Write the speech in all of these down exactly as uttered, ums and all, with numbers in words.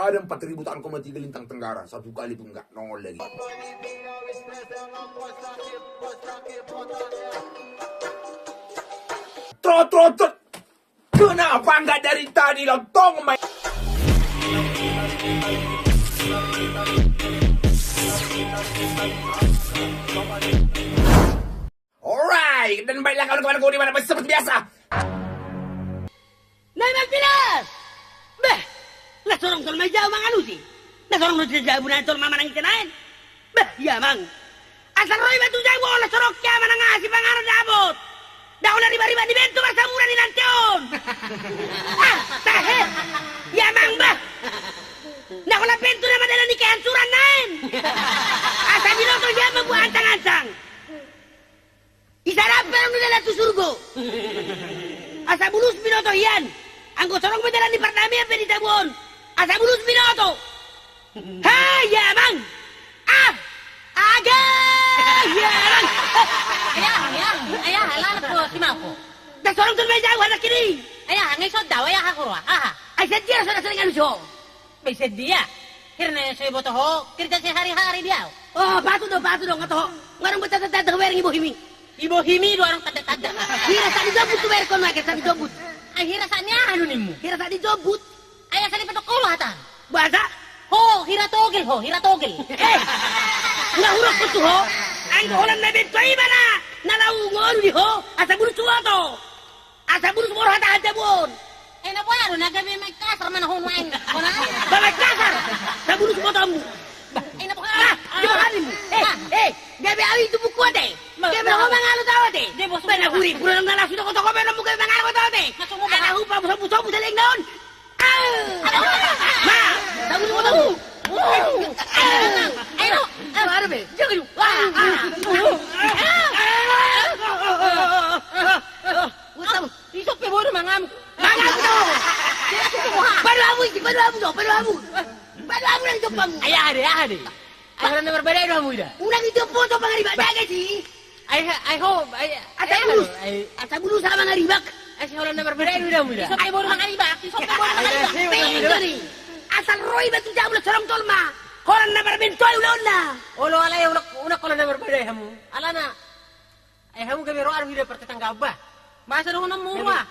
Ada empat ribu tahun kau mati gelintang tenggara, satu kali pun enggak nongol lagi. Trot, trot, trot. Kenapa enggak dari tadi, lontong, main? Alright, dan baiklah kawan-kawanku, di mana masih seperti biasa. Nai Malvinas! Bah! Las sorong tolma i jabu mangalusi. Las sorong do jabu na tolma manang ise naen. Bah, ia amang. Asal ro iba tu jabu on las sorong ia manang aha sipanganon dapot. Ndang holan ribariba ni bentuk marsamuran ni lante on. Ah, tahe. Ia amang bah. Ndang holan bentuk na madalan ni kehancuran naen. Asa binoto ia mambuat ancang-ancang. Isarap pe adong ni dalan tu surgo. Asa bulus binoto hian. Anggo sorong pe dalan ni pardamean pe di jabu on. Asa bulus binoto. Hai, ia amang. Ah. Aga. Ia amang. Ayah, ayah, ayah, halal po, si mapo. Dah sorong tu meja, anak kiri. Ayah, ngai sodau, ayah, aku roa. Aha. Ai sedia, sudah sering anu so. Be sedia. Hira na so iboto ho, kerja sehari-hari dia. Oh, patut do, patut do, nga toho. Nga adong be tanda-tanda hubereng i bohimi. I bohimi do adong tanda-tanda. Hira sahat ni jobut tu bereng on, hira sahat ni jobut. Ai hira sahat ni aha do nimmu? Hira sahat ni jobut. Ai asa ni pedok kolo hatan. Bahasa? Ho, hira togel ho, hira togel. Eh, nga hurok tu ho. Anggo holan na bento iba na, na laho ngolu di ho, asa bulus tu ho to. Asa bulus molo hata-hata bon. Eh, na boha do na gabe main kasar mana ho nuaeng. Ba main kasar. Asa bulus botomu. Eh, na boha. Ah, di boha nimu. Eh, eh, gabe au i tu buku ate. Gabe ho mangalo tau ate. Ba na huri, pura na lasu toko-toko be namu gabe mangalo tau ate. Ana hupa busa-busa busa leng naon. Ah. Ma, asa bulus botomu. Ayo, ayo. Ayo be. Jangan. Wah. Utang. Isop pe boru mangamuk. Mangamuk do. Baru hamu isi, baru hamu do, baru hamu. Baru hamu nang jopamu. Ai aha de, aha de. Ai holan na marbadai do hamu ida. Unang ijopo do mangaribak jaga si. Ai ho, ai. Asa bulus. Asa bulus sama mangaribak. Ai si holan na marbadai do hamu ida. Isop pe boru mangaribak, isop pe boru mangaribak. Pe injori. Asal ro iba tu jabu las sorong tolma. Holan na marbentoi ulaonna. Olo alai unang holan na marbadai hamu. Alana. Ai hamu gabe roa do hira partetangga ba. Masa dohononmu roa.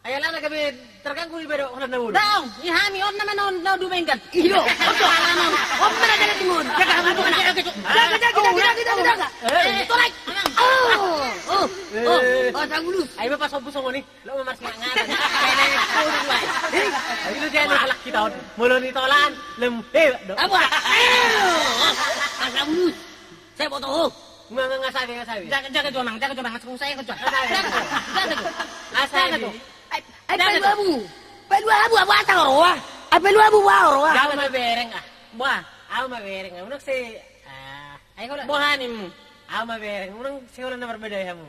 Ai alana gabe terganggu iba do holan na boru. Daong, i hami on nama non na dumenggan. Ido. On mana jaga timon. Jaga hamu jaga jaga jaga jaga jaga jaga. Tolai. Oh, oh, oh, asa bulus. Ai ba pas obu songon i. Lo ma marsingat-ngat. Ai lo dia ni halak hita on. Molo ni tolan lem. He do. Apa? Asa bulus. Sai boto ho. Nga nga nga sabi nga sabi. Jaga jaga jo amang, jaga jo amang, asa bulus sai ko jo. Jaga jo. Asa jo. Ai palu hamu. Palu hamu apa asa roa? Ai palu hamu ba roa? Au ma bereng ah. Boha? Au ma bereng. Unang se. Ah, ai holan. Boha nimmu? Au ma bereng. Unang se holan na marbadai hamu.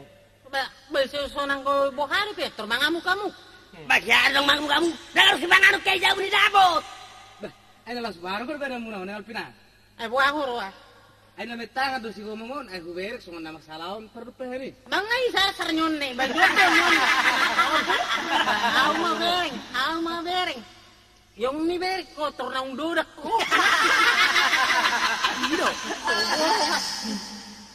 Ba, ba so sonang ko boha do pe tor mangamuk-amuk. Ba hea adong mangamuk-amuk. Ndang harus mangamuk ke jabu ni dapot. Bah, ai na laos baru berbeda muna on Alpina. Ai boha ho roa. Ai na metangan do si gomong on, ai huberek songon na masalah on perlu pe hami. Bang ai sasar nyonne, bang nyonne. Au ma bereng, au ma bereng. Iong ni bereng kotor naung dodak ko. Ido.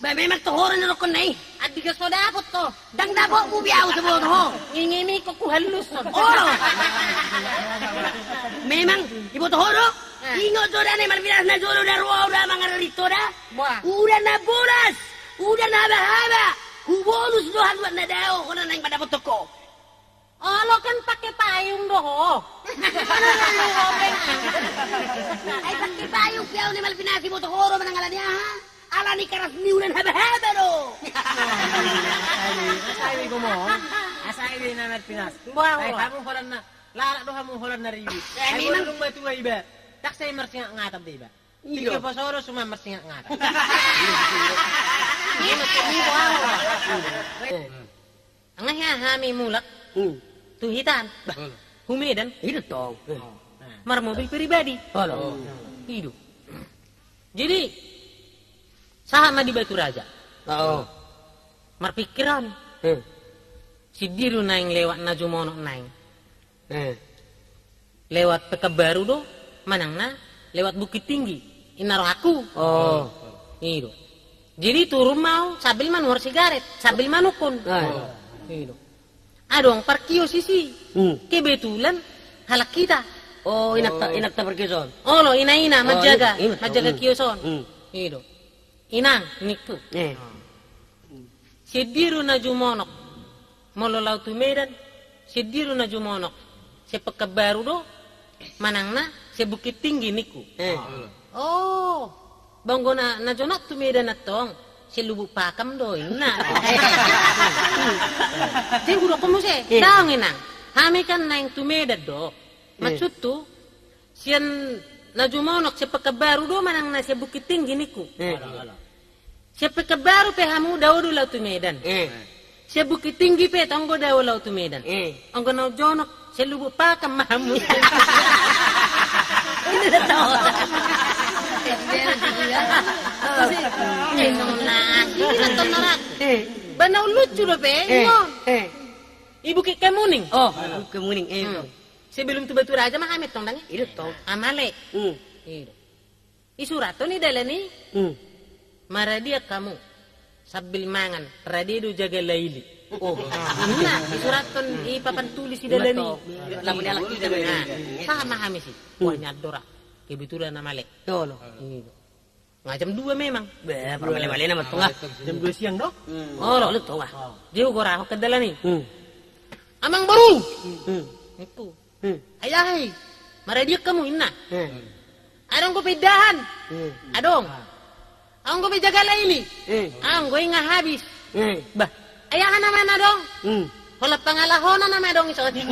Ba memang toho do na dokkon na i. Adi ga so dapot to. Ndang dapot mu biau sebo toho. Ngingimi ko kuhalus. Oh. Memang iboto ho do. Ingot do da na i marbilas na jolo da roa uda mangararito da. Uda na bolas. Uda na haba-haba. Hubonus do haluat na dao hona naeng mandapot toko. Olo kan pake payung do ho. Ai pake payung pe au ni Malvinas iboto ho do manang alani aha. Alani karas ni udan haba-haba do. Asa i be gomong. Asa i be na Malvinas. Ai hamu holan na larak do hamu holan na ribut. Ai memang. Dung matua iba. Tak sai marsingat-ngatan be iba. Tingki poso do suman marsingat-ngatan. Nga hea hami mulak tu hitaan. Bah, hu Medan. Ido tong. Marmobil pribadi. Ido. Jadi sahat ma di Batu Raja. Marpingkiran. Sindia do naeng lewat na jumonok naeng. Lewat Pekanbaru do. Manang na lewat Bukittinggi, inna rohangku. Oh. I do. Jadi turun ma au sambil manuhor sigaret, sambil manungkun. Ah. I do. Adong parkios disi. Hmm. Kebetulan halak hita. Oh, inanta, oh, inanta parkios on. Olo, ina-ina, oh, manjaga, i-, i-, manjaga, hmm, kios on. Hmm. I do. Inang, ningku. Eh. Sian dia do na jumonok? Molo laho tu Medan, sian dia do na jumonok? Sian Pekanbaru do, manang na sian Bukittinggi, ningku. Eh. Oh, ba anggo na, na jonok tu Medan antong, sian Lubuk Pakam do, inna. Jadi hudokkon muse, eh, daong, inang. Hami kan naeng tu Medan do. Eh. Maksudhu, sian na jumonok, sian Pekanbaru do manang na sian Bukittinggi, ningku. Eh. Sian Pekanbaru pe hamu dao do laho tu Medan. Eh. Sian Bukittinggi pe tong do dao laho tu Medan. Eh. Anggo na jonok, sian Lubuk Pakam ma hamu. Ini udah tahu. Eh, nona, ini nonton narak. Eh. Ba na lucu dope, eh, ingon. Eh. I Bukit Kemuning. Oh, Bukit Kemuning, eh, hmm, tong. Sebelum tu Batu Raja ma hami tong, dang i? I do tong. Amale. Hmm. I do. Isurathon i dalan i. Hmm. Maradian hamu sambil mangan, rade do jaga laili. Oh. Inna, isurathon i papan tulis i dalan i. Ima tong. Lamun i halak hita. Nah, sahat ma hami disi. Hmm. Wah, nyandor ah. Kebetulan amale. Olo. I do. Nga jam dua memang. Bah, parmale-male nama tong ah. Jam dua siang do? Hmm. Olo, olo tong ah. Oh. Jadi hugorahon dalan i. Hmm. Amang boru. Hmm. Ningku. Hmm. Ayah i. Maradian hamu, inna. Hmm. Adong dope indahan? Hmm. Adong. Adong dope jaga laili? Hmm. Adong, i nga habis. Hmm. Bah. Ai aha nama na adong? Hmm. Holan pangalahona nama adong i songon i.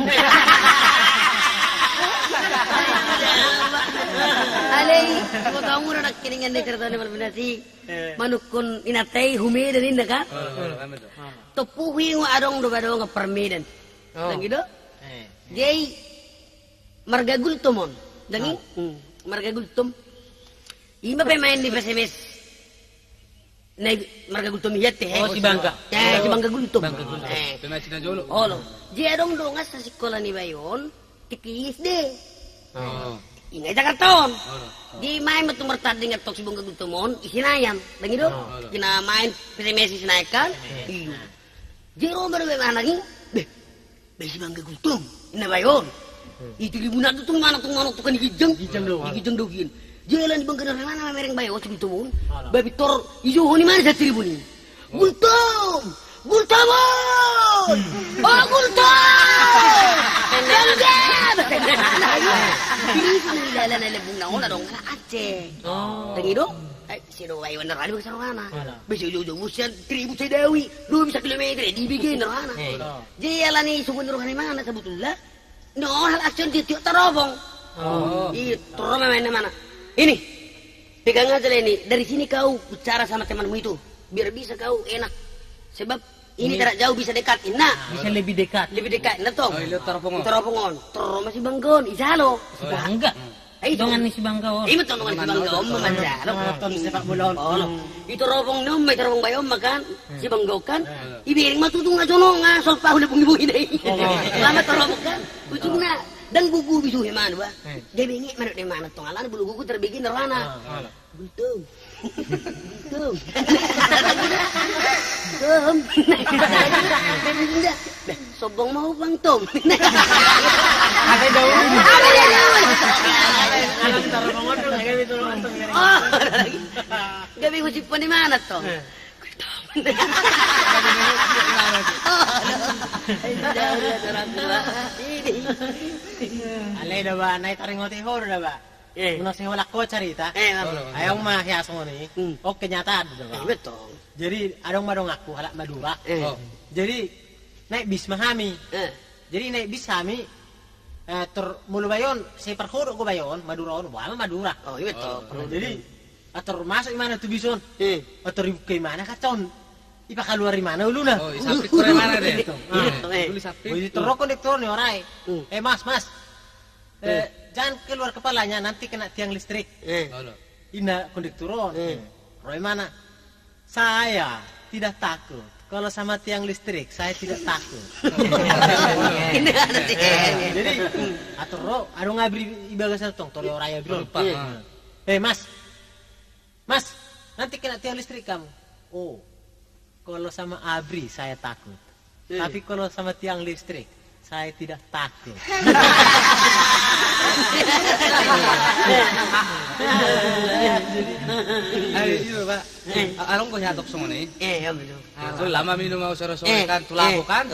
Alai, botomu do nangkiningan di kereta ni Malvinasi. Eh. Manungkun inanta i hu Medan, inna kan? Oh, oh, oh. Tompu huingot adong do ba dongan parmedan. Oh. Dang i do? Eh. Jadi marga Gultom on. Dang i? Oh. Hmm. Marga Gultom. Ima pe maen di P S M S. Na i marga Gultom i ate, he? Oh, si Bangga. Eh, si Bangga Gultom. Bangga Gultom. Eh. Pemain Sina jolo. Olo. Jadi adong dongan sasikola ni bayo on, tingki S D. Oh. Inna i Jakarta on. Olo. Jadi maen ma tu martanding antong si Bangga Gultom on, i Senayan. Dang i do? Oh. Olo. Inna maen P S M S i Senayan kan? P S M S. Iyo. Jadi ro ma do be manang i. Beh. Beh, si Bangga Gultom, inna bayo on. Hmm. I tiribunan tu tong manang tong manang tu kan di ginjang. Ginjang do. Di ginjang do gian. Jala ni Bangga na rohana mamereng bayo on si Gultom on. Alah. Ba pintor ijohon imana sian tiribun i. Oh. Gultom! Gultom on! Hmm. Oh, Gultom! Bangga! Jadi sinilala na lembung na on adong halak Aceh. Oh. Dang i do? Eh, si do bayo on rohana, Bangga rohana. Alah. Beh, si jauh-jauh sian tribun Sadawi, dua belas kilometer, dibege na rohana. Eh. Jadi alani songon rohana imana sabotulna, na on halak Aceh on dia tiok tarobong. Oh. Iyo, tarobong maen imana. Ini, pegang aja lah ini. Dari sini kau bicara sama temanmu itu, biar bisa kau enak. Sebab ini jarak jauh bisa dekat, inna. Bisa lebih dekat. Lebih dekat, inna tong. Oh, ilo tarobong on. Tarobong on. Tarobong ma si Bangga on, ijalo. Oh, iya. Bangga. Eh, dongan ni si Bangga on. Ima tong dongan ni si Bangga on, manjalo. Nonton sepak bola on. Olo. Itarobong ni on ma, itarobong bayo on ma kan. Hmm. Si Bangga on kan. Hmm. Ibereng ma tutu nga jonok nga solpa hula bungi-bungi dai. Oh. Lama tarobong kan. Ujungna, dang gugu bisu imana ba. Hmm. Dia bengek manuk di mana tong alana bulu gugu terbege na rohana. Ah, ah. Gultom. Gultom. Gultom. Beh, sombong mau Bang Tom. Ada daun. Ada daun. Alam taruh pengondong, ya, gitu, lontong, ya. Oh, ada lagi. Gabe gosip di mana, Tom? Eh. Gultom. Oh, ada. Ada, ada orang tua. Ini. Alai da ba, na i taringot i ho da ba. Eh. Muna si holan ho carita. Eh, apa? Ai on ma hea songon i. Hmm. On kenyataan do, Bang. Eh, betul. Jadi adong ma donganku halak Madura. Eh. Oh. Jadi naek bis ma hami. Eh. Jadi naek bis hami, eh, tor molo bayo on, sai parhodok do bayo on, Madura on, boha ma Madura. Oh, iya, betul. Oh. Jadi ator masuk imana tu bis on. Eh. Ator dibuka imana kaca on. Ipakaluar imana uluna. Oh, isapik imana deh. Iya, eh. Dulu isapik. Jadi tor ro kondektur ni orai. Hmm. Eh, Mas, Mas. Eh, eh, jangan keluar kepalanya, nanti kena tiang listrik. Eh. Olo. Inna kondektur on. Eh. Ro imana. Saya tidak takut. Kalau sama tiang listrik, saya tidak takut. Jadi, atur ro, adong abri i bagasan tong, tor ro, rai abri on. Lupa. Eh, Mas. Mas, nanti kena tiang listrik kamu. Oh, kalau sama abri, saya takut. Tapi kalau sama tiang listrik, saya tidak takut. Jadi, ayo, Pak. Along ko hiatok songon i. Eh, iya, betul. Betul, lama minum au sore-sore kan, tu lapo kan?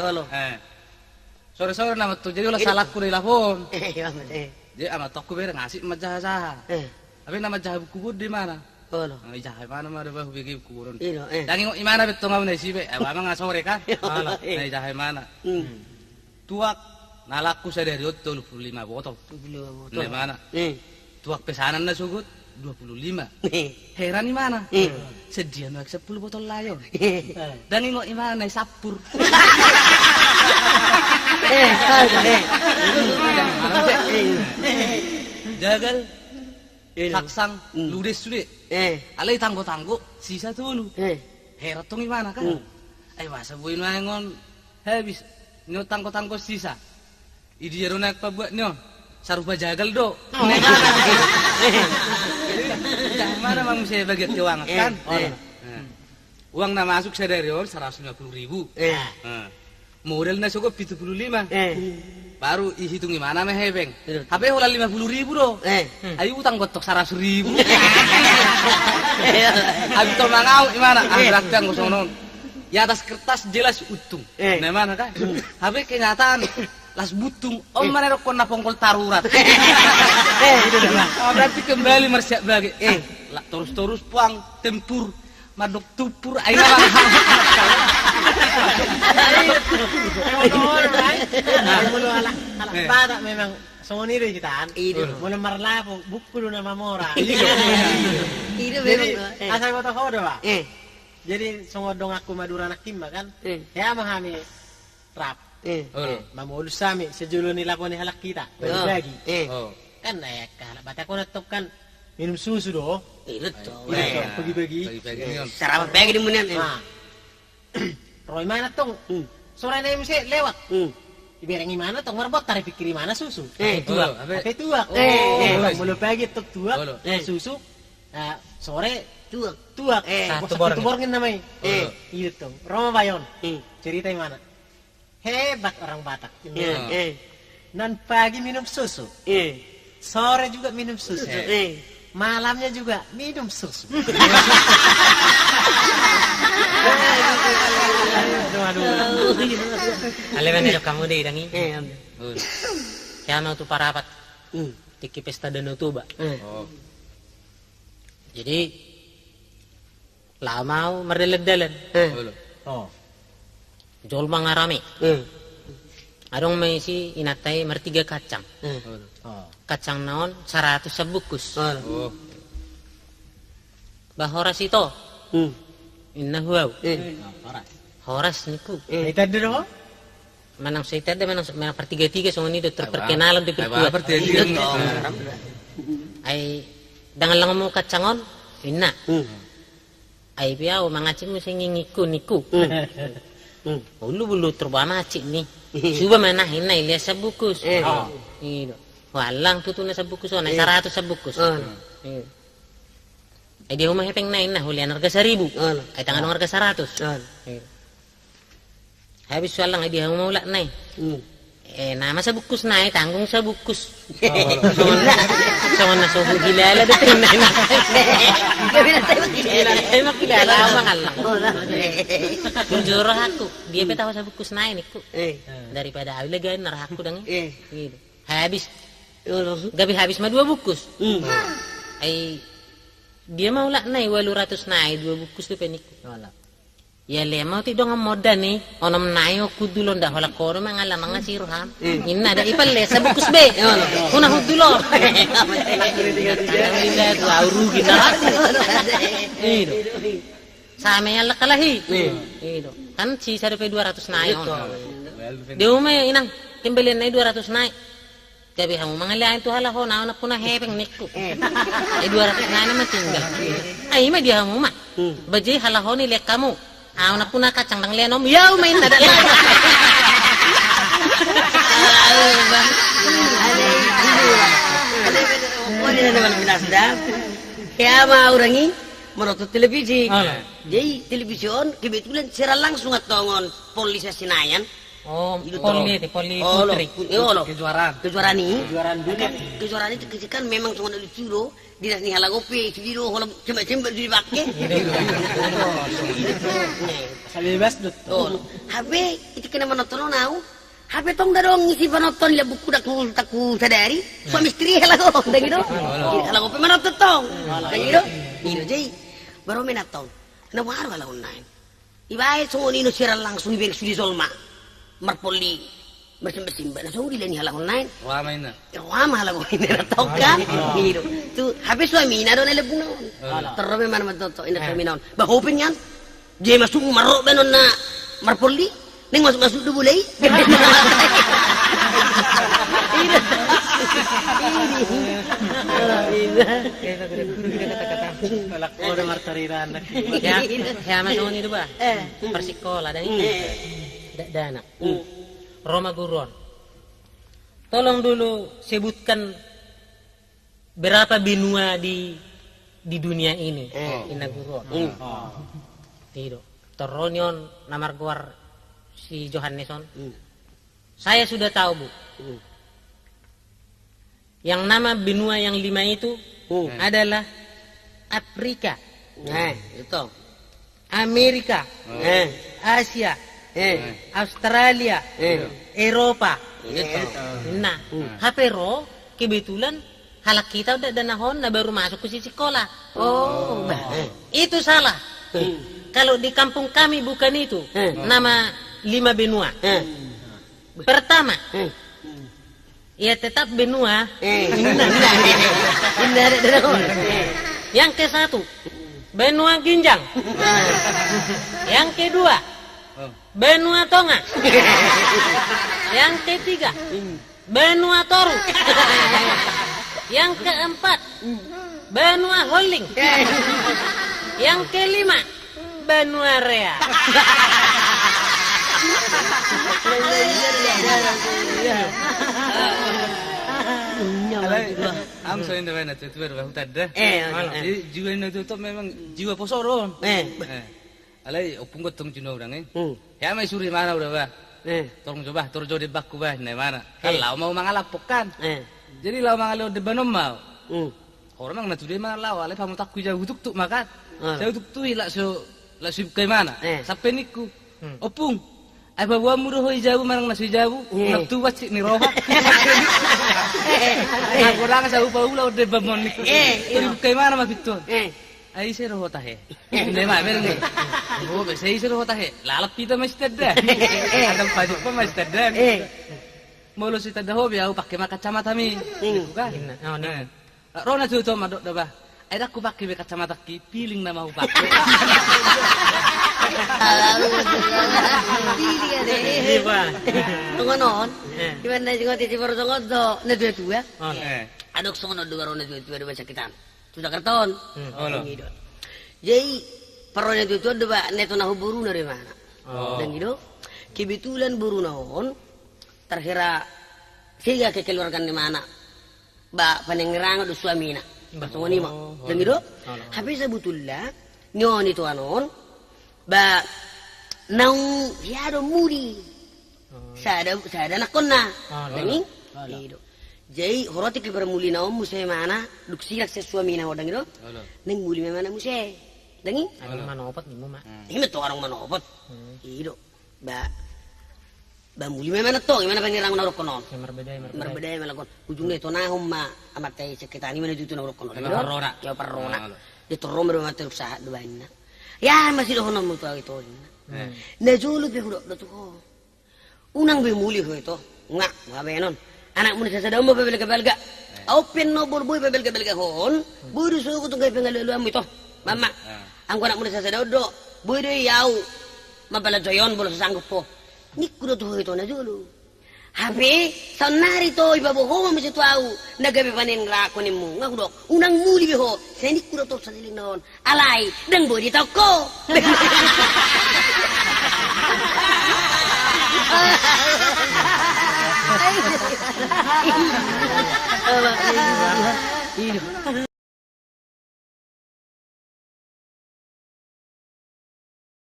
Sore-sore nama tu, jadi olah salakku di lapo on. Eh, iya, betul. Jadi ama tokku bereng asik manjaha-jaha. Tapi nama jaha buku gede mana? Olo. Nah, ijaha imana ma da bahu bege kuburon. Ilo, eh. Dang ingot imana be tong au na isi be. Au amang asore kan? Olo, eh. Nah, ijaha imana. Hmm. Tuak, na lakku sadari on tolu pulu lima botol. Tolu pulu lima botol. Nah, imana. Eh. Tuak pesanan na sogot dua pulu lima. Eh. Heran imana. Eh. Sedia ma sampulu botol Lion. Eh. Dang ingot imana na i sampur. Eh, eh, eh. Jagal. Ilo. Saksang, hmm, ludes sude. Eh. Alai tanggo-tanggo, sisa tolu. Eh. Heran tong imana kan? Hmm. Ai masa boi nuaeng on habis, ni on tanggo-tanggo sisa. Idia do naeng pabuat ni on? Sarupa jagal do. Oh. Jadi, imana ma muse bagian keuangan kan? Eh. Uang na masuk sadari on saratus lima puluh ribu. Eh. Eh. Modal na sogot pitu pulu lima. Eh. Baru ihitung imana ma hepeng. Betul. Hape holan lima puluh ribu do. Eh. Ai utang gottok saratus ribu. Habis to mangau imana. Ah, eh, berarti anggo songon on. Di atas kertas jelas untung. Eh. Nah, imana kan? Hape kenyataan las buntung. On, eh, mana dokkon na ponggol tarurat. Eh. Ah, berarti kembali marsiak bage. Eh. Ah, la, torus-torus puang tempur. Mandok tumpur, ai na. Memang molo halak, halak Batak memang songon i do hita an. Molo marlapo, buku do na mamora. Jadi, asal boto ho do, Pak. Jadi, songon donganku Madura nangkin ma kan. Hea ma hami rap. Eh. Olo. Eh, mamolus hami, sejolo ni lapo ni halak hita. Bagi-bagi. Eh. Oh. Kan, eh, halak Batak on tong kan minum susu do. Eh, betul. Iya, eh, tong, bagi-bagi. Bagi-bagi, eh, on. Sarapan pagi di munian, eh. Nah. Ro imana tong. Hmm. Sore nai muse lewat. Hmm. Ibereng imana tong marbottar, ipikir imana susu. Eh. Hape tuak. Olo, hape? Hape tuak. Eh, eh. Olo, molo pagi tong tuak, olo, eh, susu. Eh, sore tuak. Tuak. Eh. Satu borngin. Satu borngin nama i. Eh. Olo. Iya tong. Ro ma bayo on. Hmm. Cerita imana. Hebat orang Batak. Iya, eh. Nan pagi minum susu. Iya. Sore juga minum susu. Eh. Malamnya juga minum susu. Aduh, aduh. Ale mana jok kamu deh, Dangi? Eh, ambil. Hea ma au tu Parapat. Hmm. Tingki pesta Danau Toba. Eh. Oh. Jadi, laho ma au mardalan-dalan. Eh. Olo. Oh. Jolma nga rame. Eh. Adong ma isi inanta i martiga kacang. Eh. Olo. Oh. Kacang na on saratus sabungkus. Olo. Oh. Bah, horas ito. Hmm. Inna hu au. Eh. Horas ningku. Eh. Ita do. Manang so ita do, manang, manang partiga-tiga songon i do, terperkenalan do, perkuat. Ai, dang langmu kacang on, inna. Hmm. Ai pe au mangaci muse ngingiku, ningku. Hmm. Hmm. Ulu bulu terba maci ni. Suba mana inna, ilean sabungkus. Eh. Oh. Ido. Huallang tutu na sabungkus on, ai saratus sabungkus. Oh. Iya. Ai dia uma hepeng nai inna, hulean harga saribu. Oh. Ai dang adong harga saratus. Oh. Iya. Habis huallang, ai dia hamu ma ulak nai. Hmm. Eh, nama sabungkus nai, tanggung sabungkus. Oh. Songon, songon na so hugilala do pe nai. Ai ma kilala au mangallang. Oh, nah. Jujur rohangku, dia pe tahu sabungkus nai ningku. Eh. Daripada au legan na rohangku dang. Eh. Gitu. Habis. Gabe habis ma dua bungkus. Hmm. Ai dia ma ulak nai ualu ratus nai, dua bungkus do pe ningku. Alah. Ia lema ti dongan moda ni, onom nai o hundul on, nda holan ho do mangallang, mangaci roham. Hmm. Inna da, ipalle sabungkus be. Iya, olo. Huna hundul on. Alhamdulillah, tu au rugi na. Ido. Sama yang lekalahi. Iya. Ido. Kan sisa dope dua ratus nai on. Betul. Dia uma inang, kembalian nai dua ratus nai. Gabe hamu mangalehon tu halaho, na onampuna hepeng ningku. Eh. Eh, dua ratus nai nama tinggal. Ai ma dia hamu ma. Hmm. Bajai halaho ni lek hamu. Au na puna kacang dang lenom, yau main na dalan. Alai, alai, alai, alai. Hea ma au dang i, manonton televisi. Ala. Jadi televisi on kebetulan siaran langsung antong on Polri Sinayan. Oh, Polri, Polri Putri. Kejuaraan. Kejuaraan i. Kejuaraan dunia. Kejuaraan i kan memang songon na lucu do. Dinas ni halak on pe, sude do holan cemba-cemba sude pake. Sambil bebas do. Hape, ito kena manonton on au. Hape tong da dong isi panonton, lihat buku dak ku, dak ku sadari. Suami istri halak on, dang i do. Halak on pe manonton tong. Dang i do. Jadi baru main antong. Na baru halak on naeng. Ibaen songon i do siaran langsung, ibaen sude jolma marpolri, marsimba-simba, na so dilean ni halak on naeng. Roha ma inna. Roha ma halak on inna na tongka. Gitu. Tu hape suamina do na lambungna on. Torro memang manonton inna suamina on. Ba hoping an. Dia masuk marrok baen on na marpolri. Naeng masuk-masuk do bola i. Ini. Ini. Hea ma songon i do ba. Parsikola dang i. Dakdanak. Ro ma guru on. Tolong dulu sebutkan berapa benua di, di dunia ini, inna guru on. I do. Torro ni on na margoar si Johannes on. Saya sudah tahu, Bu. Yang nama benua yang lima itu adalah Afrika, Amerika, Asia, Australia, Eropa. Nah, hape ro kebetulan halak hita on dakdanak on na baru masuk ke sikola. Itu salah. Kalau di kampung kami bukan itu nama lima benua. Pertama, ya tetap benua. Yang ke satu, benua ginjang. Yang kedua, benua tonga. Yang ketiga, benua toru. Yang keempat, benua holding. Yang kelima, benua rea. Alai, am so inda mana tu tu baru bahu tanda. Jadi jiwa inda tu memang jiwa poso do on. Alai ompung gotong juna udang i. Hea ma isuru imana uda ba. Tolong jo ba, tolong jo debakku ba, inna imana. Kan laho ma au mangalap kan. Jadi laho mangalehon debanon ma au. Hora mang na tude ma laho, alai pamutakku i jabu tuktuk ma kan. Sai utuktuk i lak so, lak so ibuka imana. Sampe ningku. Ompung. Ai paboaonmu do ho i jabu manang na so i jabu. Nang tubat sik ni roha. Anggo dang sai hupaula on debanon ningku. Tolu ibuka imana ma pintu on. Ai ise do ho tahe. Inda ma bere ni. Ho be sai ise do ho tahe. Lalap hita ma sitanda. Adam pajak pa ma sitanda. Molo sitanda ho be au pake ma kacamata mi. Bukan. Ro na tutu ma dok da ba. Ai dang hupake be kacamata ki, piling nama hupake. Piling ade. Songon on. Iban na songon i si Boro songon do na tua-tua. Adong songon on do ba ro na tua-tua do ba sakitan. Tu Jakarta on. Jadi parro na tua-tua do ba na ito na ho boruna do imana. Dang i do. Kebetulan boruna on tarhira sega kekeluargaan ni imana. Ba panangirangan do suamina. Songon i ma. Dang i do. Hape sabutulna nion ito anon ba naung hea do muli. Sada, sada anakkonna. Dang i. I do. Jadi huroti ke parmulina on muse imana dung sirang sian suamina on dang i do. Naeng muli ma imana muse. Dang i. Adong manopot nimu ma. Ima tong adong manopot. I do. Ba ba muli ma imana tong, imana panangirangan na hudokkon on. Marbeda, marbeda. Marbeda imana tong. Ujungna itonahon ma amanta i sakitan, imana tutu na hudokkon on. Ima parrona. Ima parrona. Dia torro ma do amanta i, dung sahat do baenna. Ia ma sidohononmu tu au ito inna. Na jolo pe hudok do tu ho. Unang be muli ho ito. Nga, nga baenon. Anakmuna sasada on ma pabalgabalga. Au pe annon boi pabalgabalga ho on. Boi do sogot tu nggahi pangalualuanmu ito. Mama. Anggo anakmuna sasada on do. Boi do i au mambalanjoi on molo so sanggup ho. Ningku do tu ho ito na jolo. Hape saonnari, to, ipaboa ho ma muse tu ahu na gabe panen rakhononmu. Nga hudok, unang muli be ho, sai ningku do tong sasililing na on. Alai ndang boi ditaon ho.